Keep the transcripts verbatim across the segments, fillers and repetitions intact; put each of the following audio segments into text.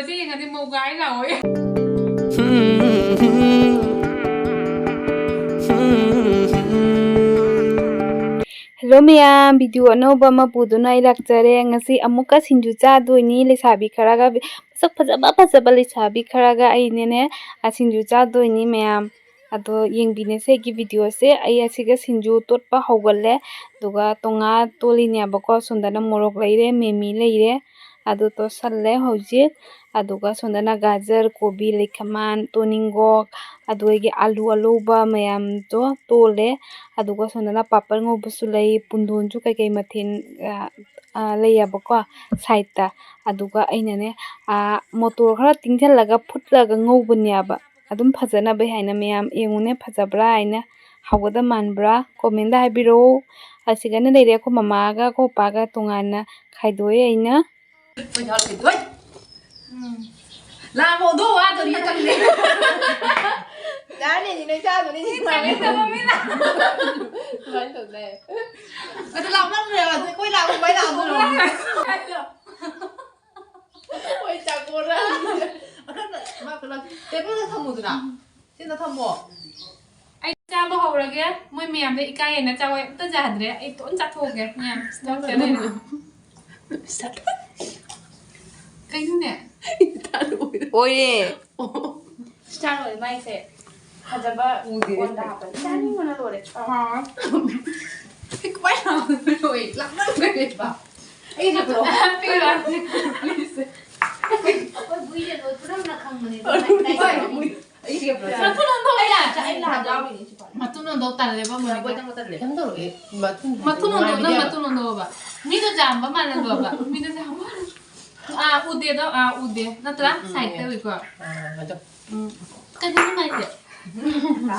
ꯁꯤ ꯌꯦꯡꯉꯗꯤ ꯃꯧꯒꯥꯏ ꯂꯥꯛꯑꯣꯏ꯫ Hello ꯃꯌꯥꯝ, video ꯑꯅꯧꯕ ꯑꯃ ꯄꯨꯗꯨꯅ ꯑꯩ ꯂꯥꯛꯆꯔꯦ꯫ ꯉꯁꯤ ꯑꯃꯨꯛꯀ ꯁꯤꯡꯖꯨ ꯆꯥꯗꯣꯏꯅꯤ꯫ ꯂꯩꯁꯥꯕꯤ ꯈꯔꯒ, ꯃꯁꯛ ꯐꯖꯕ ꯐꯖꯕ ꯂꯩꯁꯥꯕꯤ ꯈꯔꯒ ꯑꯩꯅꯦꯅꯦ, ꯑ, ꯁꯤꯡꯖꯨ ꯆꯥꯗꯣꯏꯅꯤ ꯃꯌꯥꯝ꯫ ꯑꯗꯣ ꯌꯦꯡꯕꯤꯅꯁꯦ ꯑꯩꯒꯤ videoꯁꯦ꯫ ꯑꯩ ꯑꯁꯤꯒ ꯁꯤꯡꯖꯨ ꯇꯣꯠꯄ ꯍꯧꯒꯠꯂꯦ꯫ ꯑꯗꯨꯒ ꯇꯣꯉꯥ ꯇꯣꯠꯂꯤꯅꯦꯕꯀꯣ꯫ ꯁꯣꯝꯗꯅ ꯃꯣꯔꯣꯛ ꯂꯩꯔꯦ, ꯃꯤꯃꯤ ꯂꯩꯔꯦ꯫ ꯑꯗꯨ ꯇꯣꯠꯁꯜꯂꯦ ꯍꯧꯖꯤꯛ꯫ ꯑꯗꯨꯒ ꯁꯣꯝꯗꯅ ꯒꯥꯖꯔ, ꯀꯣꯕꯤ, ꯂꯩꯈꯃꯥꯟ, ꯇꯣꯅꯤꯡꯒꯣꯛ, ꯑꯗꯨꯗꯒꯤ ꯑꯂꯨ ꯑꯂꯧꯕ ꯃꯌꯥꯝꯗꯣ ꯇꯣꯠꯂꯦ꯫ ꯑꯗꯨꯒ ꯁꯣꯝꯗꯅ ꯄꯥꯄꯔ ꯉꯧꯕꯁꯨ ꯂꯩ, ꯄꯨꯟꯗꯣꯟꯁꯨ ꯀꯩꯀꯩ ꯃꯊꯦꯜ, ꯑ, ꯑ, ꯂꯩꯌꯦꯕꯀꯣ sideꯇ꯫ ꯑꯗꯨꯒ ꯑꯩꯅꯅꯦ, ꯑ, ꯃꯣꯇꯣꯔ ꯈꯔ ꯇꯤꯡꯁꯤꯜꯂꯒ ꯐꯨꯠꯂꯒ ꯉꯧꯕꯅꯦꯕ꯫ ꯑꯗꯨꯝ ꯐꯖꯅꯕ ꯍꯥꯏꯅ ꯃꯌꯥꯝ ꯌꯦꯡꯉꯨꯅꯦ, ꯐꯖꯕ꯭ꯔꯥ ꯍꯥꯏꯅ, ꯍꯥꯎꯒꯗꯕ ꯃꯥꯟꯕ꯭ꯔꯥ? Commentꯗ ꯍꯥꯏꯕꯤꯔꯛꯑꯣ꯫ ꯑꯁꯤꯒꯅ ꯂꯩꯔꯦ ꯑꯩꯈꯣꯏ ꯃꯃꯥꯒ ꯑꯩꯈꯣꯏ ꯄꯥꯒ ꯇꯣꯉꯥꯟꯅ ꯈꯥꯏꯗꯣꯛꯑꯦ ꯑꯩꯅ꯫ ꯎꯝ꯫ ꯂꯥꯛꯑꯣ, ꯑꯗꯣ ꯋꯥꯗꯣ ꯌꯦꯡꯉꯛꯀꯅꯤ꯫ ꯌꯥꯔꯅꯤ, ꯅꯣꯏ ꯆꯥꯗꯣꯏꯅꯤ꯫ ꯃꯤ ꯆꯥꯅꯤꯡꯗꯕ ꯃꯤ ꯂꯥꯛꯑꯣ꯫ ꯑꯗꯨꯃꯥꯏꯅ ꯇꯧꯗꯥꯏ? ꯑꯗꯨ ꯂꯥꯛꯃꯟꯈ꯭ꯔꯦꯕ, ꯑꯗꯨ ꯑꯩꯈꯣꯏ ꯂꯥꯛꯑꯣ, ꯀꯃꯥꯏꯅ ꯂꯥꯛꯑꯣ? ꯍꯣꯏ, ꯆꯥꯛ ꯀꯣꯟꯅ꯫ ꯑꯗꯨꯅ ꯃꯥ ꯄꯨꯂꯞ ꯇꯦꯕꯜꯗ ꯊꯝꯃꯨꯗꯅ꯫ ꯁꯤꯗ ꯊꯝꯃꯣ꯫ ꯑꯩ ꯆꯥꯕ ꯍꯧꯔꯒꯦ꯫ ꯃꯣꯏ ꯃꯌꯥꯝꯗ ꯏꯀꯥꯏꯌꯦꯅ ꯆꯥꯕ ꯑꯝꯇ ꯌꯥꯗ꯭ꯔꯦ꯫ ꯑꯩ ꯏꯇꯣꯝ ꯆꯥꯊꯣꯛꯑꯒꯦ꯫ ꯃꯌꯥꯝ ꯆꯥꯊꯣꯛꯑꯒꯦ꯫ ꯀꯩꯅꯣꯅꯦ? ꯑꯣꯏꯔꯦ꯫ Star ꯑꯣꯏ ꯃꯥꯏꯁꯦ꯫ ꯐꯖꯕ ꯎꯗꯦ꯫ ꯀꯣꯟꯗ ꯍꯥꯞꯄꯅꯤ꯫ ꯆꯥꯅꯤꯡꯕꯅ ꯂꯣꯏꯔꯦ꯫ ꯑꯥ꯫ ꯀꯃꯥꯏꯅ ꯍꯥꯞꯄꯅꯣ? ꯑꯩ ꯂꯥꯛꯃꯟꯈ꯭ꯔꯦꯕ꯫ ꯑꯩ ꯍꯥꯞꯄꯤꯔꯣ? ꯍꯥꯞꯄꯤꯔꯣ? ꯑꯩꯈꯣꯏ ꯕꯨꯏꯁꯦ ꯂꯣꯏ ꯄꯨꯝꯅꯃꯛꯅ ꯈꯪꯕꯅꯦ꯫ ꯍꯣꯏ, ꯕꯨꯏ꯫ ꯑꯩ ꯁꯤꯒ ꯄꯨꯂꯞ ꯃꯊꯨꯟ ꯑꯣꯟꯊꯣꯛꯑꯦ꯫ ꯑꯩ ꯂꯥꯛ ꯌꯥꯎꯔꯤꯅꯦ ꯁꯤ ꯄꯥꯜꯂꯤ꯫ ꯃꯊꯨꯟ ꯑꯣꯟꯊꯣꯛ ꯇꯜꯂꯦꯕ ꯃꯣꯏꯗꯣ꯫ ꯂꯐꯣꯏ ꯆꯪꯕ ꯇꯜꯂꯦ꯫ ꯀꯩꯝ ꯇꯧꯔꯣꯏꯌꯦ꯫ ꯃꯊꯨꯟ ꯃꯊꯨꯟ ꯑꯣꯟꯊꯣꯛ, ꯅꯪ ꯅꯨꯡꯉꯥꯏꯕꯤꯗꯦ꯫ ꯃꯊꯨꯟ ꯑꯣꯟꯊꯣꯛꯑꯣꯕ꯫ ꯃꯤꯗꯣ ꯆꯥꯝꯕ ꯃꯥꯜꯍꯜꯂꯣꯕ꯫ ꯃꯤꯗꯣ ꯆꯥꯝꯕ꯫ ꯑꯥ, ꯎꯗꯦꯗꯣ, ꯑꯥ, ꯎꯗꯦ꯫ ꯅꯠꯇ꯭ꯔꯥ? ꯎꯝ, ꯎꯝ, ꯁꯥꯏꯗꯇ ꯎꯝ꯫ ꯎꯏꯀꯣ꯫ ꯑꯥ, ꯑꯗꯣ꯫ ꯎꯝ꯫ ꯀꯩꯅꯣ ꯅꯨꯡꯉꯥꯏꯇꯦ꯫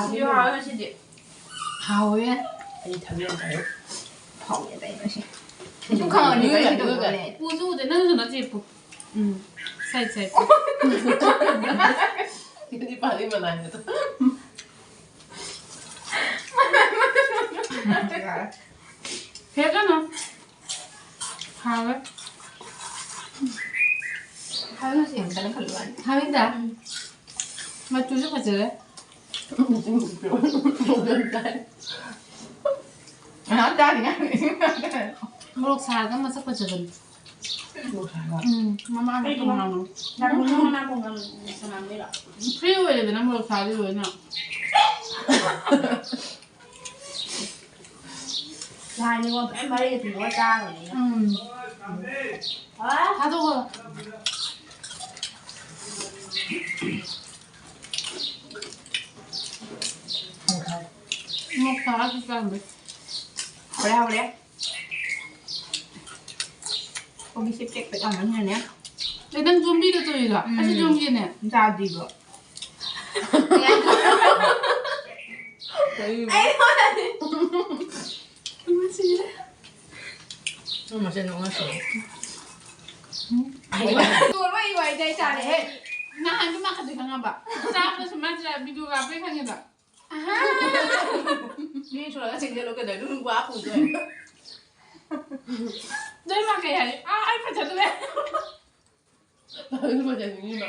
ꯁꯤꯁꯨ ꯍꯥꯎꯋꯦ ꯉꯁꯤꯗꯤ꯫ ꯍꯥꯎꯋꯦ꯫ ꯑꯩ ꯊꯕꯤ ꯌꯥꯝ ꯆꯥꯏ꯫ ꯍꯥꯎꯋꯦ ꯑꯇꯩ ꯉꯁꯤ꯫ ꯁꯨꯝ ꯈꯪꯉꯅꯤ, ꯑꯗꯨꯒ, ꯀꯩꯁꯨ ꯑꯗꯨꯒ꯫ ꯇꯧꯗꯕꯅꯦ꯫ ꯎꯁꯨ ꯎꯗꯦ, ꯅꯪꯁꯨ ꯅꯠꯇꯦ, ꯄꯨ-, ꯎꯝ꯫ ꯁꯥꯏ, ꯁꯥꯏ꯫ ꯅꯪꯗꯤ ꯄꯥꯜꯂꯤ ꯃꯅꯥꯏꯗꯣ꯫ ꯌꯥꯔꯦ꯫ ꯍꯦꯛꯀꯅꯨ꯫ ꯍꯥꯎꯋꯦ꯫ ꯊꯥꯡꯅ ꯁꯦꯡꯗꯅ ꯈꯜꯂꯨ ꯋꯥꯅꯤ꯫ ꯊꯥꯡꯗ? ꯎꯝ꯫ ꯃꯆꯨꯁꯨ ꯐꯖꯔꯦ꯫ ꯉꯥꯏꯍꯥꯛ ꯆꯥꯅꯤꯡꯉꯥꯏ꯫ ꯃꯣꯔꯣꯛ ꯁꯥꯔꯒ ꯃꯁꯛ ꯐꯖꯕꯅꯤ꯫ ꯎꯝ, ꯃꯃꯥꯅ ꯀꯩꯒꯤꯅꯣ? ꯇꯣꯉꯥꯟꯅ꯫ ꯅꯪ ꯃꯃꯥ ꯇꯣꯉꯥꯟꯅ ꯁꯥꯟꯅꯕꯩꯔꯣ? Free ꯑꯣꯏꯔꯦꯗꯅ ꯃꯣꯔꯣꯛ ꯁꯥꯔꯗꯤ ꯂꯣꯏꯅ꯫ ꯅꯍꯥꯟ ꯅꯤꯉꯣꯜ ꯐꯖꯅ ꯃꯔꯩꯒ ꯇꯧꯔꯒ ꯆꯥꯈ꯭ꯔꯦ ꯑꯩꯅ꯫ ꯎꯝ꯫ ꯍꯥ? ꯊꯥꯗꯣꯛꯑꯣ꯫ ꯃꯣꯔꯣꯛ ꯁꯥꯔ ꯆꯥꯔꯝꯕꯩ꯫ ꯍꯧꯔꯦ, ꯍꯧꯔꯦ꯫ ꯀꯣꯕꯤꯁꯦ ꯄꯦꯛ ꯄꯦꯛ ꯌꯥꯝꯃꯟꯈ꯭ꯔꯦꯅꯦ꯫ ꯑꯦ, ꯅꯪ ꯌꯣꯝꯕꯤꯗ ꯇꯧꯔꯤꯔꯣ? ꯎꯝ꯫ ꯑꯩꯁꯨ ꯌꯣꯝꯒꯦꯅꯦ꯫ ꯆꯥꯗ꯭ꯔꯤꯕꯣ? ꯀꯔꯤꯕ? ꯑꯩꯉꯣꯟꯗꯗꯤ꯫ ꯏꯃꯥ, ꯁꯤꯔꯦ꯫ ꯅꯪ ꯃꯁꯦꯟ ꯅꯣꯛꯅꯁꯤꯔꯣ? ꯎꯝ꯫ ꯑꯩ ꯇꯣꯟꯕ ꯏ ꯋꯥꯏꯗꯤ ꯑꯩ ꯆꯥꯔꯦꯍꯦ꯫ ꯅꯍꯥꯟꯁꯨ ꯃꯥ ꯈꯛꯇ ꯈꯪꯉꯕ? ꯆꯥꯕꯗꯁꯨ ꯃꯥ ꯆꯥ-, video ꯀꯥꯞꯄꯩ ꯈꯪꯉꯦꯕ꯫ ꯑꯍꯥ꯫ ꯃꯤ ꯁꯨꯔꯒ ꯆꯤꯡꯁꯤꯜꯂꯣ ꯀꯩꯗꯧ? ꯑꯗꯨꯝ ꯋꯥ ꯄꯨꯗꯣꯏ꯫ ꯅꯣꯏ ꯃꯥ ꯀꯩ ꯍꯥꯏ? ꯑꯥ, ꯑꯩ ꯐꯖꯗ꯭ꯔꯦ꯫ ꯑꯗꯨ ꯐꯖꯅꯤꯡꯉꯤꯕ꯫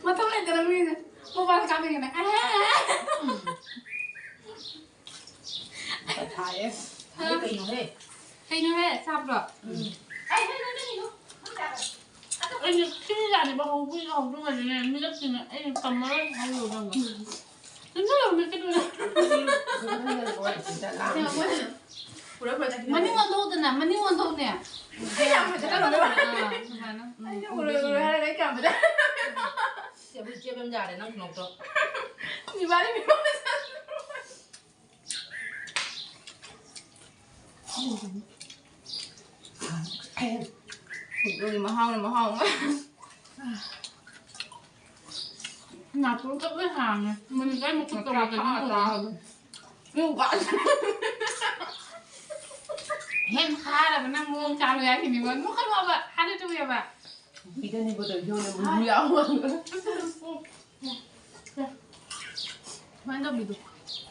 ꯃꯊꯧ ꯂꯩꯇꯅ ꯃꯤꯅ mobile ꯀꯥꯞꯄꯤꯉꯩꯗ, ꯑꯥ꯫ ꯊꯥꯏꯌꯦ꯫ ꯍꯥ? ꯑꯗꯨ ꯀꯩꯅꯣꯍꯦ? ꯀꯩꯅꯣꯍꯦ? ꯆꯥꯕ꯭ꯔꯣ? ꯎꯝ꯫ ꯑꯩ, ꯅꯪ, ꯅꯪ, ꯅꯪꯒꯤꯗꯣ꯫ ꯑꯩꯅ ꯈꯤꯔꯤꯖꯥꯠꯅꯦꯕ, ꯍꯧꯕꯒꯤ ꯍꯧꯗꯣꯡ ꯑꯣꯏꯔꯗꯤꯅꯦ, ꯃꯤꯔꯛꯇꯤꯅꯦ, ꯑꯩꯅ ꯇꯝꯃꯔꯣꯏ ꯍꯥꯏꯔꯨꯔꯗꯧꯅꯦ꯫ ꯇꯨꯝꯁꯤꯜꯂꯒ ꯃꯤꯠꯀ ꯇꯨꯝꯁꯤꯜꯂ-꯫ ꯄꯨꯔꯥ ꯄꯨꯔꯥ ꯆꯠꯈꯤꯅꯦ꯫ ꯃꯅꯤꯡ ꯑꯣꯟꯊꯣꯛꯎꯗꯅ, ꯃꯅꯤꯡ ꯑꯣꯟꯊꯣꯛꯅꯦ꯫ ꯑꯩ ꯌꯥꯝ ꯐꯖꯅ ꯇꯧꯔꯝꯃꯦꯕ꯫ ꯑꯥ, ꯑꯗꯨꯃꯥꯏꯅ꯫ ꯑꯩꯅ ꯎꯔꯣꯏ ꯎꯔꯣꯏ ꯍꯥꯏꯔꯒ ꯑꯩ ꯀꯌꯥꯝ ꯐꯖꯅ꯫ ꯁꯤ ꯑꯩꯈꯣꯏ ꯆꯦ ꯕꯦꯝꯖꯥꯗ ꯅꯪ ꯈꯨꯅꯣꯛꯇꯣ꯫ ꯏꯕꯥꯅꯤ ꯃꯤꯃꯥꯡꯗ ꯆꯠꯂꯨꯔꯦ꯫ ꯈꯣꯡꯗ꯭ꯔꯨꯝꯒꯤ ꯃꯍꯥꯎꯅ ꯃꯍꯥꯎ ꯑꯃ꯫ ꯅꯥꯇꯣꯟ ꯆꯠ ꯂꯣꯏ ꯍꯥꯡꯉꯦ꯫ ꯃꯅꯤꯡ ꯀꯥꯏ ꯃꯈꯨꯠ ꯇꯧꯔꯒ ꯀꯩꯅꯣ ꯇꯧꯔꯦ꯫ ꯌꯨꯝ ꯀꯥ-꯫ ꯍꯦꯟ ꯈꯥꯔꯕ ꯅꯪ ꯃꯑꯣꯡ ꯆꯥꯕ ꯌꯥꯈꯤꯅꯤꯕ꯫ ꯅꯣꯛꯀꯅꯣꯕ꯫ ꯍꯥꯏꯗꯤ ꯇꯧꯋꯦꯕ꯫ ꯅꯨꯄꯤꯗꯅꯤꯀꯣ ꯇꯧꯔꯤꯁꯦ, ꯌꯦꯡꯉꯨꯅꯦ, ꯃꯨꯟꯕ ꯌꯥꯎ ꯃꯥꯟꯕ꯫ ꯁꯨꯃꯥꯏꯅ ꯇꯧꯕꯤꯗꯣ꯫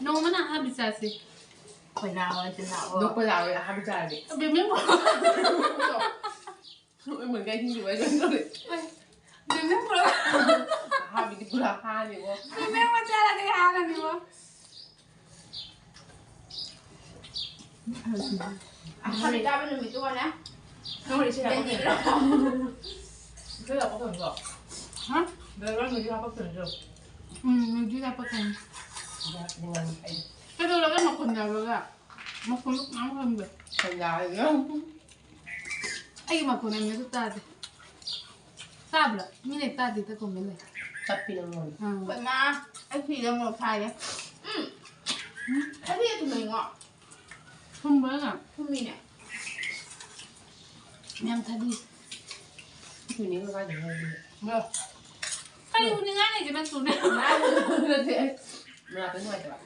ꯅꯣꯡꯃꯅ ꯑꯍꯥꯕꯤ ꯆꯥꯁꯦ꯫ ꯑꯩꯈꯣꯏ ꯅꯍꯥꯟꯋꯥꯏ ꯆꯤꯟꯅꯥꯛ ꯅꯣꯛꯄ ꯌꯥꯔꯣꯏ ꯑꯍꯥꯕꯤ ꯆꯥꯔꯗꯤ꯫ ꯕꯦꯝꯕꯦꯝ꯫ ꯃꯣꯏ ꯃꯣꯏꯒ ꯍꯤꯡꯂꯤꯕ ꯑꯩ ꯀꯩꯅꯣ ꯇꯧꯔꯦ꯫ ꯅꯪꯅ ꯄꯨꯔꯛ-, ꯑꯍꯥꯕꯤꯗꯤ ꯄꯨꯔꯥ ꯍꯥꯅꯤꯀꯣ꯫ ꯅꯪ ꯃꯆꯥ ꯂꯥꯛꯀꯅꯤ ꯍꯥꯏꯔꯅꯤꯀꯣ꯫ ꯑꯍꯥꯕꯤ ꯆꯥꯕ ꯅꯨꯃꯤꯠꯇꯨꯒꯅꯦ꯫ ꯅꯪ ꯔꯤꯁꯤꯗ ꯌꯦꯟ ꯌꯦꯡꯉꯣ꯫ ꯏꯁꯩ ꯍꯥꯞꯄꯛꯇꯣꯏꯅꯤꯀꯣ? ꯍꯥ? ꯕꯦꯛꯒ꯭ꯔꯥꯎꯟ ꯃ꯭ꯌꯨꯖꯤꯛ ꯍꯥꯞꯄꯛꯇꯣꯏꯅꯤꯀꯣ? ꯎꯝ, ꯃ꯭ꯌꯨꯖꯤꯛ ꯍꯥꯞꯄꯛꯇꯣꯏꯅꯤ꯫ ꯌꯥ-, ꯌꯥ-, ꯑꯩ ꯀꯩꯗꯧꯔꯒꯦ ꯃꯈꯣꯟ ꯌꯥꯎꯔꯒ? ꯃꯈꯣꯟꯗꯣ ꯀꯅꯥꯝ ꯈꯪꯗꯦ꯫ ꯀꯩ ꯌꯥꯎꯔꯒꯦ? ꯑꯩꯒꯤ ꯃꯈꯣꯟ ꯑꯃꯁꯨ ꯇꯥꯗꯦ꯫ ꯇꯥꯕ꯭ꯔꯥ? ꯃꯤꯅ ꯇꯥꯗꯦꯗ comment ꯂꯩ꯫ ꯇꯞꯄꯤ ꯅꯪꯉꯣꯟꯗ꯫ ꯑꯥ꯫ ꯍꯣꯏ, ꯃꯥ, ꯑꯩ ꯐꯤꯗ ꯃꯣꯔꯣꯛ ꯁꯥꯏꯔꯦ꯫ ꯎꯝ꯫ ꯎꯝ꯫ ꯑꯩ ꯐꯤꯗ ꯊꯨꯝꯃꯦꯉꯣ꯫ ꯊꯨꯝꯕ꯭ꯔꯥ ꯅꯪ? ꯊꯨꯝꯃꯤꯅꯦ꯫ ꯌꯥꯝ ꯊꯥꯗꯤ꯫ ꯊꯨꯝꯃꯤꯅꯦ, ꯀꯥꯏꯗ ꯂꯩꯔꯒꯦ? ꯀꯔꯤ ꯎꯅꯤꯡꯉꯥꯏ ꯂꯩꯒꯦ ꯅꯪ ꯇꯨꯅꯦ? ꯅꯠꯇꯦ, ꯑꯩ ꯃꯅꯥꯛꯇ ꯅꯨꯡꯉꯥꯏꯇꯕ꯫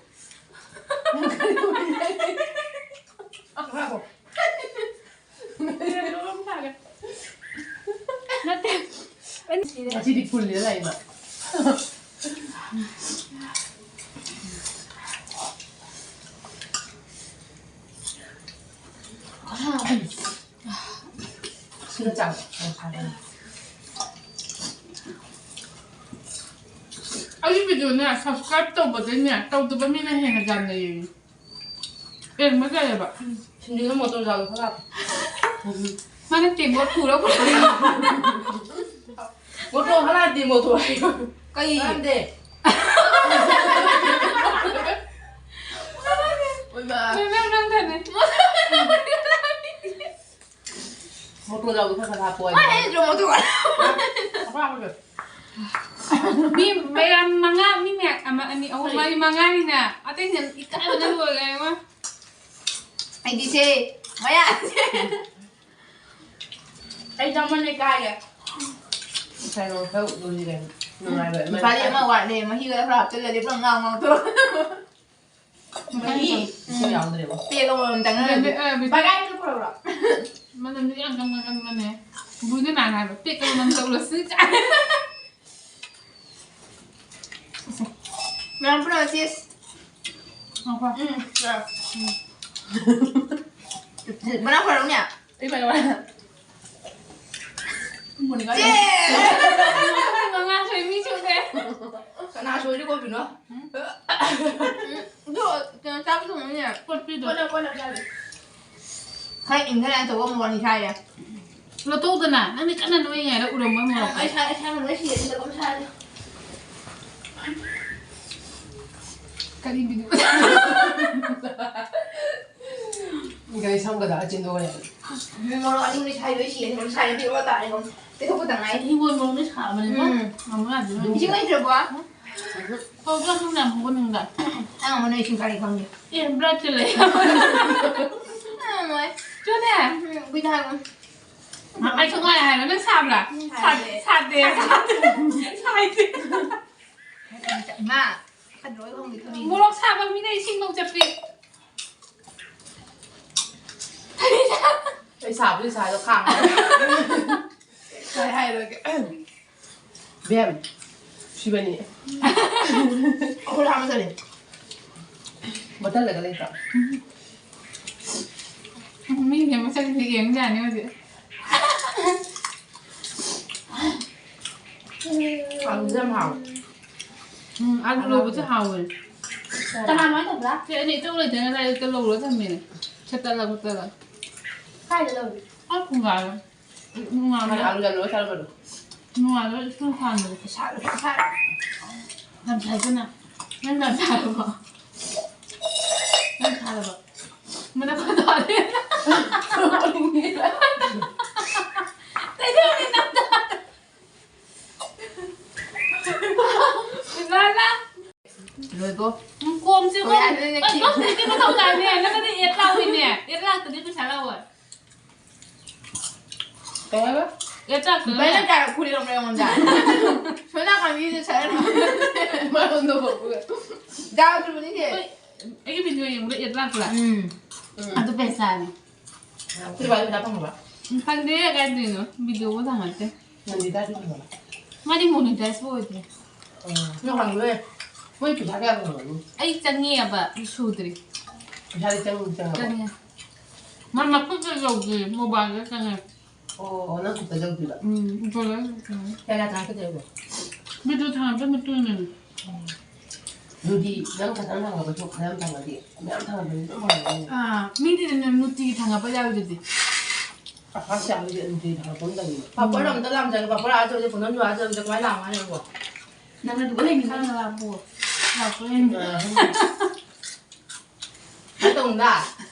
ꯉꯥꯏꯈꯣ꯫ ꯅꯠꯇꯦ꯫ ꯉꯁꯤꯗꯤ ꯐꯨꯜꯂꯤꯗ ꯂꯥꯛꯏꯃ꯫ ꯁꯤꯒ ꯆꯥꯕ ꯌꯥꯝ ꯐꯔꯦ꯫ ꯑꯩꯒꯤ video ꯅꯦ subscribe ꯇꯧꯕꯗꯩꯅꯦ ꯇꯧꯗꯕ ꯃꯤꯅ ꯍꯦꯟꯅ ꯌꯥꯝꯅ ꯌꯦꯡꯉꯤ꯫ ꯄꯦꯟꯕ ꯂꯩꯌꯦꯕ꯫ ꯁꯤꯡꯖꯨꯗ ꯃꯣꯇꯣꯔ ꯆꯥꯕ ꯈꯔ ꯍꯥꯞꯄꯨ꯫ ꯃꯥꯅ ꯇꯦꯡꯀꯣꯠ ꯄꯨꯔ ꯄꯨꯔ꯫ ꯃꯣꯇꯣꯔ ꯈꯔ ꯍꯥꯞꯄꯤ, ꯃꯣꯇꯣꯔ ꯍꯥꯏꯌꯣ꯫ ꯀꯩ? ꯀꯥꯟꯗꯦ꯫ ꯑꯣꯏꯃꯥ꯫ ꯃꯦꯝ, ꯅꯪ ꯊꯟꯅ꯫ ꯃꯣꯇꯣꯔ ꯆꯥꯕꯗꯣ ꯈꯔ ꯈꯔ ꯍꯥꯞꯄꯣ ꯍꯥꯏꯕ꯫ ꯃꯥ ꯍꯦꯟꯗ꯭ꯔꯣ ꯃꯣꯇꯣꯔ? ꯍꯥꯞꯄꯣ, ꯍꯥꯞꯄꯣ꯫ ꯃꯤ ꯃꯌꯥꯝ ꯃꯉꯥ, ꯃꯤ ꯃꯌꯥꯝ ꯑꯃ, ꯑꯅꯤ, ꯑꯍꯨꯝ, ꯃꯔꯤ, ꯃꯉꯥꯅꯤꯅ ꯑꯇꯩꯅ ꯏꯀꯥꯏꯕꯅ ꯂꯣꯏꯔꯦ, ꯏꯃꯥ꯫ ꯑꯩꯗꯤ ꯁꯦ, ꯃꯌꯥꯝꯁꯦ꯫ ꯑꯩ ꯆꯥꯃꯟ ꯂꯩ ꯀꯥꯏꯔꯦ꯫ ꯉꯁꯥꯏ ꯅꯣꯡ ꯈꯔ ꯎꯠꯂꯨꯁꯤ ꯀꯩꯅꯣ꯫ ꯅꯨꯡꯉꯥꯏꯕ ꯏꯃꯥ ꯅꯨꯄꯥꯗꯤ ꯏꯆꯥ꯫ ꯑꯃ ꯋꯥꯠꯂꯦ, ꯃꯍꯤꯒ ꯈꯔ ꯍꯥꯞꯆꯤꯜꯂꯗꯤ ꯄꯨꯔꯥ ꯉꯥꯎ ꯉꯥꯎ ꯊꯣꯛꯑꯦ꯫ ꯃꯍꯤ꯫ ꯏꯁꯤꯡ ꯌꯥꯎꯗ꯭ꯔꯦꯕ꯫ ꯄꯦꯛ ꯑꯃꯃꯝ ꯆꯪꯉꯛꯑꯗꯤ꯫ ꯕꯦ-, ꯑ, ꯕꯦ-, ꯕꯒꯥꯏ ꯑꯃ ꯄꯨꯔꯛꯎꯔꯣ? ꯃꯅꯝꯗꯤ ꯌꯥꯝ ꯀꯟ-, ꯀꯟ-, ꯀꯟꯕꯅꯦ꯫ ꯕꯨꯅ ꯅꯍꯥꯟ ꯍꯥꯏꯕ, "ꯄꯦꯛ ꯑꯃꯃꯝ ꯇꯧꯔꯁꯤ" ꯀꯥꯏ꯫ ꯃꯌꯥꯝ ꯄꯨꯔꯛꯑꯣ, ꯆꯦꯁ꯫ ꯉꯥꯏꯈꯣ꯫ ꯎꯝ, ꯄꯨꯔꯛꯑꯣ꯫ ꯎꯝ꯫ ꯕꯣꯔꯥ ꯄꯨꯔꯛꯎꯅꯦ꯫ ꯑꯩ ꯄꯥꯏꯌꯣ꯫ ꯃꯉꯥ ꯁꯣꯏ ꯃꯤ ꯁꯨꯗꯦ꯫ ꯀꯅꯥ ꯁꯣꯏꯔꯤ ꯀꯣꯐꯤꯅꯣ? ꯑꯗꯣ ꯀꯩꯅꯣ ꯆꯥꯕ ꯊꯣꯡꯉꯅꯦ꯫ ꯀꯣꯠꯄꯤꯗꯣ꯫ ꯀꯣꯟꯅ ꯀꯣꯟꯅ ꯆꯥꯒꯦ꯫ ꯈꯔ ꯏꯪꯊꯔꯦ ꯑꯆꯧꯕ ꯑꯃ ꯋꯥꯔꯤ ꯁꯥꯏꯔꯦ꯫ ꯂꯧꯊꯣꯛꯎꯗꯅ ꯅꯪꯗꯤ ꯀꯟꯅ ꯅꯣꯏꯉꯩꯗ ꯎꯔꯝꯃꯣꯏ ꯃꯣꯔꯣꯛ꯫ ꯑꯩ ꯁꯥ- ꯑꯩ ꯁꯥ ꯂꯣꯏ ꯁꯤꯔꯦ ꯑꯗꯨꯒ ꯑꯃꯨꯛ ꯁꯥꯔꯦ꯫ ꯀꯔꯤ ꯕꯤꯗꯤꯑꯣ? ꯒꯥꯔꯤ ꯁꯝꯒꯗ ꯑꯆꯤꯟꯗꯣ ꯑꯣꯏꯔꯦ꯫ ꯃꯤ ꯃꯔꯣ ꯑꯅꯤ ꯂꯩ ꯁꯥꯏ ꯂꯣꯏ ꯁꯤꯔꯦ ꯁꯥꯏ ꯄꯤꯔꯣ ꯇꯥꯔꯦ꯫ ꯇꯩꯊꯣꯛꯄꯗ ꯉꯥꯏ꯫ ꯍꯤꯡꯒꯣꯜ ꯃꯔꯣꯝꯗ ꯁꯥꯕꯅꯦꯀꯣ꯫ ꯎꯝ꯫ ꯉꯝꯃꯣ ꯌꯥꯗꯦ꯫ ꯏꯁꯤꯡ ꯂꯩꯇ꯭ꯔꯕꯣ? ꯍꯧꯖꯤꯛ ꯁꯨꯝ ꯌꯥꯝ ꯍꯧꯒꯠꯅꯤꯡꯗ꯫ ꯅꯪ ꯑꯃꯅ ꯏꯁꯤꯡ ꯀꯔꯤ ꯈꯪꯗꯦ꯫ ꯑꯦ ꯕ꯭ꯔꯠꯁꯨ ꯂꯩ꯫ ꯉꯝꯃꯣꯏ꯫ ꯆꯨꯅꯦ꯫ ꯎꯝ, ꯎꯕꯤꯗ ꯍꯥꯏꯕ꯫ ꯑꯩꯁꯨ ꯉꯥꯏ ꯍꯥꯏꯕ ꯅꯪ ꯁꯥꯕ꯭ꯔꯥ? ꯎꯝ, ꯁꯥꯗꯦ꯫ ꯁꯥꯗꯦ꯫ ꯁꯥꯗꯦ꯫ ꯁꯥꯏꯗꯦ꯫ ꯏꯃꯥ, ꯈꯗ꯭ꯔꯣꯏ ꯈꯪꯗꯦ ꯈꯪꯗꯦ꯫ ꯃꯣꯔꯣꯛ ꯁꯥꯕ ꯃꯤꯅ ꯏꯁꯤꯡ ꯂꯧ ꯆꯠꯄꯤ꯫ ꯑꯩ ꯁꯥꯕꯨꯗꯤ ꯁꯥꯏꯗꯣ ꯈꯥꯡꯉꯦ꯫ ꯀꯩ ꯍꯥꯏꯔꯒꯦ? ꯕꯦꯝ, ꯁꯤꯕꯅꯤ꯫ ꯑꯩꯈꯣꯏ ꯂꯥꯛꯑꯝꯃꯗꯅꯤ꯫ ꯕꯣꯇꯜꯗꯒ ꯂꯩꯇ꯭ꯔꯣ? ꯃꯤꯅꯦ ꯃꯁꯛꯁꯦ ꯌꯦꯡ ꯌꯥꯅꯤ ꯍꯧꯖꯤꯛ꯫ ꯑꯂꯨꯁꯦ ꯌꯥꯝ ꯍꯥꯎꯋꯦ꯫ ꯎꯝ, ꯑꯂꯨ ꯂꯧꯕꯁꯦ ꯍꯥꯎꯋꯦ꯫ ꯆꯅꯥ ꯀꯃꯥꯏꯅ ꯇꯧꯕ꯭ꯔꯥ? ꯁꯦ, ꯑꯩꯗꯤ ꯏꯇꯧ ꯂꯩꯇꯅ ꯉꯁꯥꯏ ꯑꯌꯨꯛꯇ ꯂꯧꯔꯒ ꯊꯝꯃꯤꯅꯦ꯫ ꯁꯦꯠꯇꯠꯂ ꯈꯣꯠꯇꯠꯂ꯫ ꯀꯥꯏꯗ ꯂꯧꯔꯤ? ꯑꯥ, ꯐꯨꯡꯒꯥꯗ꯫ ꯅꯨꯡꯉꯥꯏꯕ꯭ꯔꯥ? ꯑꯂꯨ ꯂꯧꯔ ꯆꯥꯔꯝꯕꯗꯣ꯫ ꯅꯨꯡꯉꯥꯏꯕ꯭ꯔꯥ? ꯏꯁꯤꯡ ꯁꯥꯍꯟꯕꯗꯣ꯫ ꯁꯥꯔꯦ, ꯁꯥꯔꯦ꯫ ꯌꯥꯝ ꯁꯥꯏ ꯀꯟꯅ꯫ ꯅꯪ ꯌꯥꯝ ꯁꯥꯔꯕꯣ? ꯅꯪ ꯁꯥꯔꯕꯣ? ꯃꯅꯥ ꯐꯣꯟ ꯇꯧꯔꯦ꯫ ꯀꯩꯗꯧꯔꯤ ꯅꯪ? ꯏꯃꯥꯅ꯫ ꯂꯣꯏꯀꯣ꯫ ꯎꯝ, ꯀꯣꯝꯁꯦ ꯍꯣꯏ, ꯀꯣꯝ-, ꯑꯗꯨꯅꯦ ꯑꯩ ꯀꯤ- ꯀꯣꯝꯁꯦ ꯀꯩꯅꯣ ꯇꯧ ꯇꯥꯔꯦꯅꯦ꯫ ꯅꯪꯅꯗꯤ ꯑꯦꯠ ꯂꯥꯛꯑꯣꯏꯅꯦ꯫ ꯑꯦꯠ ꯂꯥꯛꯇꯗꯤ ꯄꯩꯁꯥ ꯂꯥꯛꯑꯣꯏ꯫ ꯀꯩ ꯍꯥꯏꯕ? ꯑꯦꯠ ꯂꯥꯛꯇꯗꯤ ꯂꯨꯄꯥ ꯀꯌꯥ ꯐꯨꯔꯤꯔꯝꯕ ꯑꯩꯉꯣꯟꯗ? ꯁꯣꯝ ꯅꯥꯀꯟ ꯃꯤꯗꯨ ꯁꯥꯟꯅꯔꯝꯃꯤ꯫ ꯃꯔꯣꯟꯗꯣ ꯍꯣꯡꯕꯒ꯫ ꯗꯥꯎ ꯆꯨꯝꯕꯅꯤꯅꯦ꯫ ꯍꯣꯏ, ꯑꯩꯒꯤ ꯚꯤꯗꯤꯑꯣ ꯌꯦꯡꯕꯗ ꯑꯦꯠ ꯂꯥꯛꯄ꯭ꯔꯥ? ꯎꯝ꯫ ꯎꯝ꯫ ꯑꯗꯨ ꯄꯩꯁꯥꯅꯤ꯫ ꯑꯩꯈꯣꯏ ꯕꯥꯗꯤ ꯄꯩꯁꯥ ꯐꯪꯉꯕ? ꯎꯝ, ꯐꯪꯗꯦ, ꯀꯥꯏꯗꯩꯅꯣ? ꯚꯤꯗꯤꯑꯣꯕꯨ ꯊꯥꯡꯒꯠꯇꯦ꯫ ꯅꯟꯗꯤꯇꯥꯗꯤ ꯐꯪꯉꯕ? ꯃꯥꯗꯤ ꯃꯣꯅꯤꯇꯥꯏꯖ ꯑꯣꯏꯗ꯭ꯔꯦ꯫ ꯑꯣ, ꯅꯪ ꯍꯪꯉꯨꯔꯦ꯫ ꯃꯣꯏ ꯄꯩꯁꯥ ꯀꯌꯥ ꯐꯪꯉꯕ? ꯑꯩ ꯆꯪꯉꯦꯕ, ꯁꯨꯗ꯭ꯔꯤ꯫ ꯄꯩꯁꯥꯗꯤ ꯆꯪ-, ꯆꯪꯉꯕ? ꯆꯪꯉꯦ꯫ ꯃꯥ ꯃꯈꯨꯠꯇ ꯌꯧꯗ꯭ꯔꯤ, ꯃꯣꯕꯥꯏꯜꯗ ꯆꯪꯉꯦ꯫ ꯑꯣ, ꯅꯪ ꯈꯛꯇ ꯂꯧꯗꯣꯏꯕ? ꯎꯝ, ꯏꯕꯣꯛ ꯂꯣꯏ ꯂꯧꯗꯣꯏꯅꯦ꯫ ꯀꯌꯥ ꯀꯌꯥ ꯊꯥꯡꯒꯠꯀꯗꯣꯏꯕ? ꯃꯤꯗꯨ ꯊꯥꯡꯒꯠꯄꯩ ꯃꯇꯨꯡ ꯏꯟꯅ꯫ ꯎꯝ꯫ ꯑꯗꯨꯗꯤ ꯅꯪ ꯈꯛꯇꯪ ꯊꯥꯡꯒꯠꯄꯁꯨ ꯈꯔ ꯌꯥꯝ ꯊꯥꯡꯒꯠꯂꯗꯤ, ꯃꯌꯥꯝ ꯊꯥꯡꯒꯠꯄꯗꯤ ꯑꯗꯨꯝ ꯐꯪꯒꯅꯤ꯫ ꯑꯥ, ꯃꯤꯗꯤ ꯑꯗꯨꯝ ꯅꯨꯡꯇꯤꯒꯤ ꯊꯥꯡꯒꯠꯄ ꯌꯥꯎꯔꯤꯗꯨꯗꯤ꯫ ꯑꯐꯥꯁ ꯌꯥꯝꯕꯗꯤ ꯅꯨꯡꯇꯤꯒꯤ ꯊꯥꯡꯒꯠꯄ ꯑꯃ ꯇꯧꯅꯤ꯫ ꯄꯥꯄꯔ ꯑꯝꯇ ꯂꯥꯝꯖꯒꯦ, ꯄꯥꯄꯔ ꯑꯥ ꯆꯠꯂꯗꯤ ꯄꯨꯅꯝꯁꯨ ꯑꯥ ꯆꯠꯂꯝꯗ ꯀꯃꯥꯏꯅ ꯂꯥꯝꯃꯣ ꯍꯥꯏꯅꯣꯀꯣ? ꯅꯪꯅ ꯑꯗꯨꯝ ꯂꯩꯅꯤꯡꯉꯦ꯫ ꯈꯔ ꯂꯥꯝꯕꯨ꯫ ꯂꯥꯛꯄ ꯌꯦꯡꯒꯦ꯫ ꯑꯥ꯫ ꯀꯩ ꯇꯧꯅꯨꯗ꯫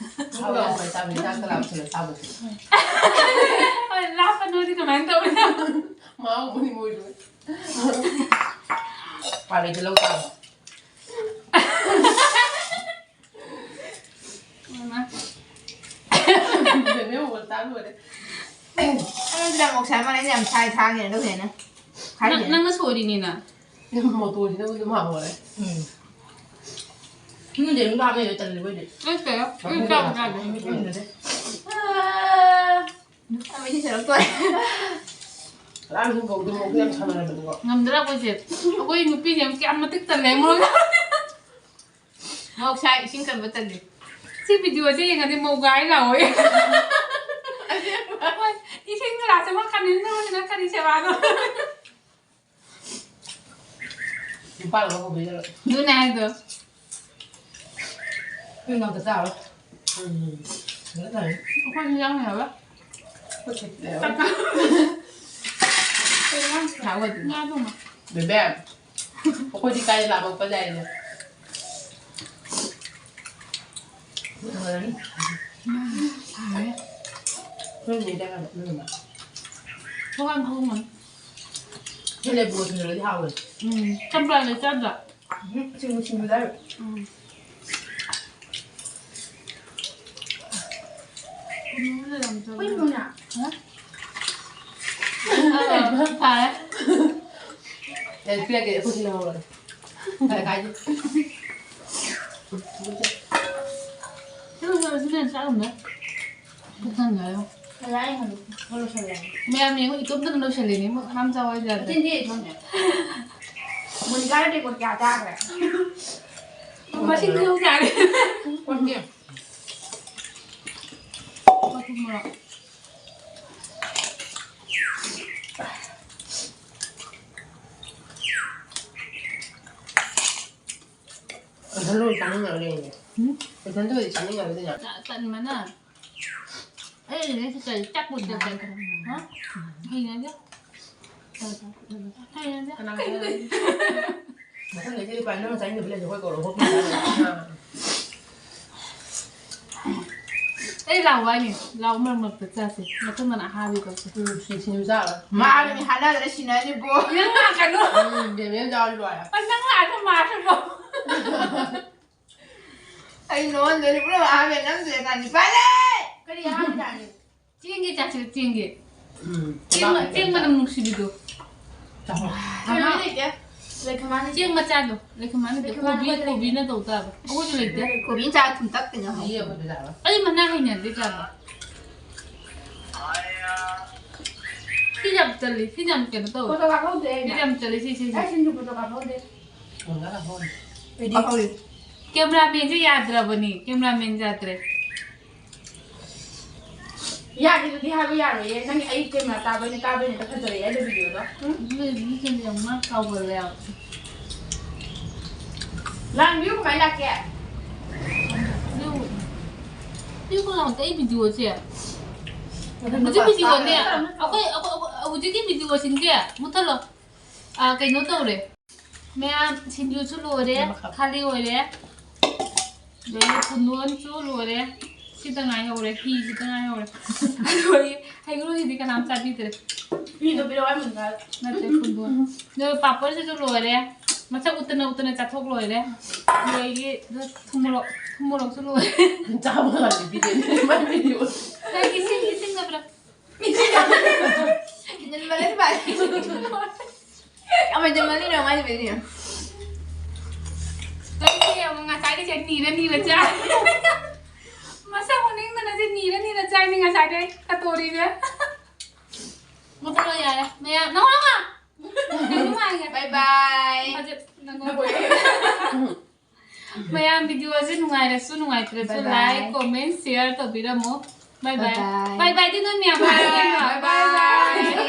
ꯍꯥꯎꯋꯦ, ꯍꯥꯎꯋꯦ, ꯆꯥꯕꯅꯤ, ꯆꯥꯛ ꯆꯔꯥ ꯑꯃ ꯁꯤꯜꯂ ꯆꯥꯕꯅꯤ꯫ ꯍꯣꯏ, ꯂꯥꯞꯄ ꯅꯣꯏꯗꯤ ꯀꯃꯥꯏꯅ ꯇꯧꯔꯤꯅꯣ? ꯃꯍꯥꯎꯕꯨꯗꯤ ꯃꯣꯏꯁꯨ꯫ ꯎꯄꯥꯏ ꯂꯩꯇꯦ, ꯂꯧ ꯇꯥꯕ꯫ ꯏꯃꯥ꯫ ꯕꯦꯕꯦ ꯃꯣꯃꯣ ꯆꯥ ꯂꯣꯏꯔꯦ꯫ ꯑꯩ ꯂꯃꯣꯛ ꯁꯥꯏ ꯃꯥꯅ ꯑꯩꯅ ꯌꯥꯝ ꯁꯥꯏ ꯊꯥꯡꯉꯦ ꯑꯗꯨ ꯍꯦꯟꯅ꯫ ꯅꯪ-, ꯅꯪꯅ ꯁꯣꯏꯔꯤꯅꯤꯅ꯫ ꯃꯣꯇꯣꯔꯁꯤꯅꯕꯨ ꯑꯗꯨꯝ ꯍꯥꯎꯍꯜꯂꯦ꯫ ꯎꯝ꯫ ꯏꯃꯨꯡꯗꯤ ꯑꯗꯨꯝ ꯂꯥꯛꯑꯝꯃꯦ, ꯇꯜꯂꯦꯕ ꯑꯩꯗꯤ꯫ ꯅꯠꯇꯦ, ꯑꯩ ꯆꯥꯕ ꯌꯥꯗꯦ꯫ ꯎꯝ, ꯎꯝ, ꯎꯝ꯫ ꯑꯥ꯫ ꯑꯃ ꯏꯁꯤꯡ ꯁꯔꯛ ꯇꯣꯛꯑꯦ꯫ ꯉꯔꯥꯡꯁꯨ ꯃꯧꯗꯣ ꯃꯧꯗꯣ ꯌꯥꯝ ꯁꯥꯟꯅꯔꯕꯅꯤꯀꯣ꯫ ꯉꯝꯗ꯭ꯔꯥ ꯑꯩꯈꯣꯏꯁꯦ? ꯑꯩꯈꯣꯏ ꯅꯨꯄꯤꯁꯦ ꯌꯥꯝ ꯀꯌꯥꯝ ꯃꯇꯤꯛ ꯇꯜꯂꯦ ꯃꯣꯏ꯫ ꯃꯍꯧꯁꯥ ꯏꯁꯤꯡ ꯀꯟꯕ ꯇꯜꯂꯤ꯫ ꯁꯤ video ꯁꯦ ꯌꯦꯡꯉꯗꯤ ꯃꯧ ꯒꯥꯏ ꯂꯥꯛꯑꯣꯏ꯫ ꯑꯁꯦꯡꯕ꯫ ꯍꯣꯏ, ꯏꯁꯤꯡ ꯒꯤꯂꯥꯁ ꯑꯃ ꯀꯟꯅꯤꯡꯗꯕꯁꯤꯅ ꯀꯔꯤ ꯁꯦꯕꯥꯅꯣ? ꯅꯨꯄꯥꯅ ꯍꯧꯕꯤꯔꯒ꯫ ꯑꯗꯨꯅꯦ ꯍꯥꯏꯗꯣ꯫ ꯅꯪ ꯅꯥꯛꯇ ꯆꯥꯔꯣ꯫ ꯎꯝ꯫ ꯐꯖꯅ ꯇꯧꯔꯦ꯫ ꯑꯩꯈꯣꯏꯁꯨ ꯌꯥꯎꯅꯤ ꯍꯥꯏꯕ꯫ ꯑꯩꯈꯣꯏ ꯈꯦꯆꯤ ꯂꯩꯍꯧꯔꯦ꯫ ꯀꯩ ꯏꯟꯖꯥꯡ? ꯍꯥꯎꯕ ꯑꯗꯨꯝ꯫ ꯉꯥ ꯊꯣꯡꯕ꯫ ꯕꯦꯕꯦ, ꯑꯩꯈꯣꯏꯗꯤ ꯀꯥꯏꯗ ꯂꯥꯛꯄ ꯂꯥꯛꯏꯅꯣ? ꯁꯥꯔꯦ꯫ ꯅꯣꯏ ꯅꯦꯗ ꯍꯥꯏꯕ, ꯅꯣꯏ ꯃꯥ꯫ ꯊꯣꯡꯒꯥꯟ ꯊꯣꯡꯉꯣ꯫ ꯅꯣꯏ ꯂꯩꯕꯨ ꯁꯤꯡꯖꯨꯗꯤ ꯍꯥꯎꯕꯅꯤ꯫ ꯎꯝ, ꯆꯝꯄ꯭ꯔꯥ ꯂꯩ ꯆꯥꯗ꯭ꯔꯥ? ꯎꯝ, ꯁꯤꯡꯖꯨ, ꯁꯤꯡꯖꯨ ꯆꯥꯔꯨ꯫ ꯎꯝ꯫ ꯍꯨꯏ ꯊꯣꯡꯅ꯫ ꯍꯥ? ꯑ, ꯐꯔꯦ꯫ ꯑꯦ, ꯄꯤꯔꯛꯀꯦ, ꯑꯩꯈꯣꯏ ꯁꯤ ꯂꯧꯍꯧꯔꯒꯦ꯫ ꯀꯥꯏ, ꯀꯥꯏꯗꯦ꯫ ꯁꯤꯅ ꯆꯥꯔꯝꯃꯦ꯫ ꯄꯨꯛ ꯊꯟꯒ꯭ꯔꯦ꯫ ꯉꯔꯥꯡ ꯂꯣꯏꯁꯜꯂꯦ꯫ ꯃꯌꯥꯝ ꯌꯦꯡꯉꯨ, ꯏꯇꯣꯝꯇꯅ ꯂꯣꯏꯁꯜꯂꯤꯅꯦ, ꯃꯣꯏ ꯍꯥꯝ ꯆꯥꯎ ꯍꯥꯏꯗꯦ ꯌꯥꯗꯦ꯫ ꯃꯆꯤꯟ ꯊꯤ ꯏꯇꯣꯝꯅꯦ꯫ ꯃꯣꯅꯤꯀꯥꯅ ꯇꯦꯡꯀꯣꯠ ꯀꯌꯥ ꯆꯥꯈ꯭ꯔꯦ? ꯃꯁꯤꯡ ꯊꯤꯕ ꯌꯥꯔꯦ꯫ ꯀꯣꯟꯒꯤ꯫ ꯃꯊꯨꯝ ꯃꯔꯣꯛ꯫ ꯏꯊꯟꯗ ꯑꯣꯏ ꯆꯥꯅꯤꯡꯉꯔꯣꯏ ꯌꯦꯡꯉꯦ꯫ ꯎꯝ? ꯏꯊꯟꯗ ꯑꯣꯏꯗꯤ ꯆꯥꯅꯤꯡꯉꯔꯣꯏꯗꯅ꯫ ꯆꯥ-, ꯇꯟꯕꯅ꯫ ꯑꯩ ꯍꯧꯖꯤꯛ ꯀꯔꯤ ꯆꯥꯛꯄꯨ ꯆꯥꯛ-, ꯍꯥ? ꯍꯩꯅꯗꯦ꯫ ꯍꯩꯅꯗꯦ꯫ ꯀꯅꯥ ꯍꯩꯅꯗꯦ? ꯃꯊꯪꯗꯩꯗꯤ ꯂꯨꯄꯥ ꯅꯪ ꯆꯥꯅꯤꯡꯗꯕ ꯂꯩꯔꯁꯨ ꯑꯩꯈꯣꯏ ꯀꯧꯔꯣ, ꯑꯩꯈꯣꯏ ꯄꯨꯔꯛꯑꯔꯣꯏ꯫ ꯑꯩ ꯂꯥꯛꯑꯣ ꯍꯥꯏꯅꯤ꯫ ꯂꯥꯛꯑꯣ, ꯃꯔꯛ ꯃꯔꯛꯇ ꯆꯥꯁꯦ꯫ ꯃꯊꯪꯗꯅ ꯑꯍꯥꯕꯤ ꯇꯧꯁꯦ꯫ ꯎꯝ, ꯁꯤ ꯁꯤꯡꯖꯨ ꯆꯥꯔꯣꯏ꯫ ꯃꯥꯅ ꯃꯤ ꯍꯥꯠꯅꯗꯅ ꯁꯤꯅꯅꯤꯕꯣ꯫ ꯅꯪ ꯂꯥꯛꯀꯅꯨ꯫ ꯎꯝ, ꯕꯦꯕꯦ ꯆꯥꯔ ꯂꯣꯏꯔꯦ꯫ ꯑꯁ, ꯅꯪ ꯂꯥꯛꯑꯁꯨ ꯃꯥꯁꯨꯀꯣ꯫ ꯑꯩ ꯅꯉꯣꯟꯗꯗꯤ ꯄꯨꯔꯥ ꯑꯍꯥꯕꯤ ꯅꯝꯗꯣꯏꯅꯦ ꯀꯥꯟꯗꯤ꯫ ꯄꯥꯂꯦ! ꯀꯔꯤ ꯑꯍꯥꯕꯤ ꯇꯥꯅꯤ? ꯆꯦꯡꯒꯤ ꯆꯥꯁꯤꯔ, ꯆꯦꯡꯒꯤ? ꯎꯝ, ꯆꯦꯡ ꯃ-, ꯆꯦꯡ ꯃꯅꯝ ꯅꯨꯡꯁꯤꯕꯤꯗꯣ꯫ ꯆꯥꯎ꯫ ꯀꯩꯅꯣꯗꯤ ꯂꯩꯇꯦ? ꯂꯩꯈꯃꯥꯟꯗꯤ ꯆꯦꯡ ꯃꯆꯥꯗꯣ, ꯂꯩꯈꯃꯥꯟꯗꯤ ꯂꯩꯇꯦ꯫ ꯂꯩꯈꯃꯥꯟ ꯀꯣꯕꯤ, ꯑꯩꯈꯣꯏꯗ ꯀꯣꯕꯤꯅ ꯇꯧ ꯇꯥꯕ꯫ ꯑꯩꯈꯣꯏꯁꯨ ꯂꯩꯇꯦ꯫ ꯀꯣꯕꯤꯅ ꯆꯥ ꯊꯨꯝꯇꯛ ꯀꯩꯅꯣ ꯍꯥꯏ꯫ ꯏꯌꯦ ꯑꯩꯈꯣꯏꯗ ꯆꯥꯕ꯫ ꯑꯩ ꯃꯅꯥ ꯍꯩꯅꯗꯦ ꯆꯥꯕ꯫ ꯁꯤ ꯌꯥꯝ ꯆꯜꯂꯤ, ꯁꯤ ꯌꯥꯝ ꯀꯩꯅꯣ ꯇꯧꯋꯦ꯫ ꯐꯣꯇꯣ ꯀꯥꯞꯍꯧꯗꯦ ꯁꯤ ꯑꯩꯅ꯫ ꯌꯥꯝ ꯆꯜꯂꯤ, ꯁꯤ, ꯁꯤ, ꯁꯤ꯫ ꯑꯩ ꯁꯤꯡꯖꯨ ꯐꯣꯇꯣ ꯀꯥꯞꯍꯧꯗꯦ꯫ ꯐꯣꯟꯗ ꯀꯥꯞꯍꯧꯔꯤ꯫ ꯀꯦꯃꯦꯔꯥꯃꯦꯟꯁꯦ ꯌꯥꯗ꯭ꯔꯕꯅꯤ, ꯀꯦꯃꯦꯔꯥꯃꯦꯟ ꯌꯥꯗ꯭ꯔꯦ꯫ ꯌꯥꯗꯦꯗꯨꯗꯤ ꯍꯥꯏꯕ ꯌꯥꯔꯣꯏꯌꯦ꯫ ꯅꯪ ꯑꯩ ꯀꯦꯃꯦꯔꯥ ꯇꯥꯕꯩꯅꯦ, ꯇꯥꯕꯩꯅꯦ ꯐꯖꯔꯦ ꯍꯥꯏꯗꯣ ꯚꯤꯗꯤꯑꯣꯗꯣ꯫ ꯎꯝ? ꯑꯗꯨ ꯚꯤꯗꯤꯑꯣꯗꯣ ꯌꯥꯝ ꯉꯥꯡ ꯀꯥꯎꯒꯜꯂꯦ ꯍꯥꯏꯕ꯫ ꯂꯥꯡꯕꯤꯌꯨ ꯀꯃꯥꯏ ꯂꯥꯛꯀꯦ? ꯚꯤꯗꯤꯑꯣ, ꯚꯤꯗꯤꯑꯣ ꯀꯣꯜ ꯂꯥꯛꯇꯦ ꯑꯩ ꯚꯤꯗꯤꯑꯣꯁꯦ꯫ ꯑꯗꯨ ꯍꯧꯖꯤꯛ ꯅꯨꯄꯥ ꯚꯤꯗꯤꯑꯣꯅꯦ꯫ ꯁꯥꯔ꯫ ꯑꯩꯈꯣꯏ, ꯑꯩꯈꯣꯏ, ꯑꯩꯈꯣꯏ, ꯍꯧꯖꯤꯛꯀꯤ ꯚꯤꯗꯤꯑꯣꯁꯤꯡꯁꯦ ꯃꯨꯠꯊꯠꯂꯣ꯫ ꯑꯥ, ꯀꯩꯅꯣ ꯇꯧꯔꯦ꯫ ꯃꯌꯥꯝ ꯁꯤꯡꯖꯨꯁꯨ ꯂꯣꯏꯔꯦ, ꯈꯥꯂꯤ ꯑꯣꯏꯔꯦ꯫ ꯑꯗꯩ ꯄꯨꯟꯗꯣꯟꯁꯨ ꯂꯣꯏꯔꯦ꯫ ꯁꯤꯗ ꯉꯥꯏꯍꯧꯔꯦ, ꯐꯤꯁꯤꯗ ꯉꯥꯏꯍꯧꯔꯦ꯫ ꯑꯗꯨꯒꯤ ꯍꯩꯒ꯭ꯔꯨꯁꯤꯗꯤ ꯀꯅꯥꯝ ꯆꯥꯕꯤꯗ꯭ꯔꯦ꯫ ꯐꯤꯗꯣ ꯄꯤꯔꯛꯑꯣ ꯍꯥꯏ ꯃꯨꯟꯒꯥꯗ꯫ ꯅꯠꯇꯦ, ꯄꯨꯟꯗꯣꯟ꯫ ꯑꯗꯨꯒ ꯄꯥꯄꯣꯔꯁꯤꯁꯨ ꯂꯣꯏꯔꯦ꯫ ꯃꯁꯛ ꯎꯠꯇꯅ ꯎꯠꯇꯅ ꯆꯥꯊꯣꯛ ꯂꯣꯏꯔꯦ꯫ ꯑꯗꯒꯤ ꯊꯨꯝ ꯃꯣꯔꯣꯛ, ꯊꯨꯝ ꯃꯣꯔꯣꯛꯁꯨ ꯂꯣꯏꯔꯦ꯫ ꯆꯥꯕ ꯀꯥꯟꯗ ꯄꯤꯗꯣꯏꯅꯦ꯫ ꯃꯥꯏ ꯚꯤꯗꯤꯑꯣ꯫ ꯅꯪ ꯏꯁꯤꯡ, ꯏꯁꯤꯡ ꯅꯠꯇ꯭ꯔꯥ? ꯍꯦꯟꯖꯤꯟꯃꯜꯂꯦ ꯚꯥꯏ꯫ ꯌꯥꯝ ꯍꯦꯟꯖꯤꯟꯃꯜꯂꯤꯅꯦ ꯃꯥꯏ ꯚꯤꯗꯤꯑꯣ꯫ ꯀꯔꯤ ꯑꯃꯨꯛ ꯉꯁꯥꯏꯗꯩ ꯁꯦ ꯅꯤꯔ ꯅꯤꯔ ꯆꯥ꯫ ꯃꯁꯛ ꯎꯅꯤꯡꯗꯅ ꯁꯤ ꯅꯤꯔ ꯅꯤꯔ ꯆꯥꯏꯅꯤ ꯉꯁꯥꯏꯗꯩ ꯀꯇꯣꯔꯤꯁꯦ꯫ ꯃꯨꯊꯠꯂꯣ ꯌꯥꯔꯦ꯫ ꯃꯌꯥꯝ ꯅꯪ ꯂꯥꯛꯑꯣ꯫ ꯀꯩꯅꯣ ꯍꯥꯏꯒꯦ꯫ ꯕꯥꯏ ꯕꯥꯏ꯫ ꯍꯧꯖꯤꯛ ꯅꯪꯉꯣꯟꯗ꯫ ꯃꯌꯥꯝ ꯚꯤꯗꯤꯑꯣꯁꯦ ꯅꯨꯡꯉꯥꯏꯔꯁꯨ ꯅꯨꯡꯉꯥꯏꯇ꯭ꯔꯁꯨ bye bye꯫ Like, comment, share ꯇꯧꯕꯤꯔꯝꯃꯣ꯫ Bye bye꯫ Bye bye꯫ Bye bye ꯗꯤ ꯅꯣꯏ ꯃꯌꯥꯝ bye bye꯫ Bye bye꯫